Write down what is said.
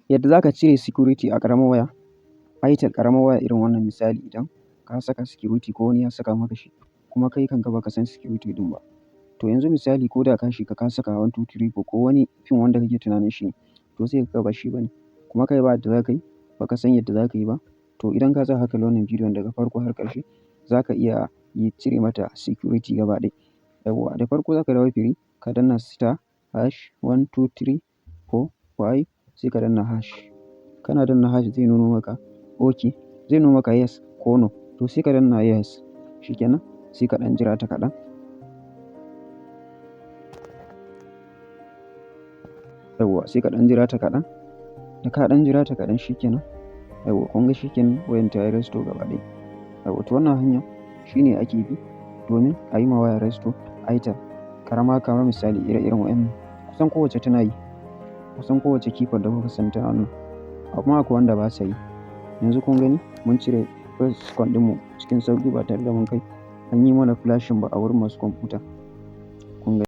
Yadda za ka cire security a ƙaramar waya, Itel ƙaramar waya irin wannan misali, idan ka saka security ko wani ya saka maka shi kuma kai kanka ba ka san security ɗin ba. To yanzu misali, ko da ka shiga ka saka 1 2 3 4 ko wani pin wanda kake tunanin shi ne, to sai ka ga ba shi ba ne. Kuma kai ba yadda za ka yi, ba ka san yadda za ka yi ba. To idan ka tsaya ka kalli wannan bidiyon daga farko har ƙarshe, za ka iya yi cire mata security gaba ɗaya. Yauwa, da farko za ka dawo free, ka danna *#1234 5, sai ka danna hash. Kana danna hash zai nuno maka okay, zai nuno maka yes ko no. To sai ka danna yes, shikenan, sai ka ɗan jira ta kaɗan. Yauwa, sai ka ɗan jira ta kaɗan. Da ka ɗan jira ta kaɗan, shikenan. Yauwa, kun ga shikenan, wayan ta yi restore gaba ɗaya. Yauwa, to wannan hanya shine ake bi domin a yi ma waya restore Itel ƙarama kamar misali ire-iren wayannan. Kusan kowacce tana yi. Kusan kowacce keypad da kuka sani tana wannan. Amma akwai wanda ba sa yi. Yanzu kun gani, mun cire first ɗinmu cikin sauƙi ba tare da mun kai an yi mana flashing ba a wurin masu kwamfuta. Kun gani.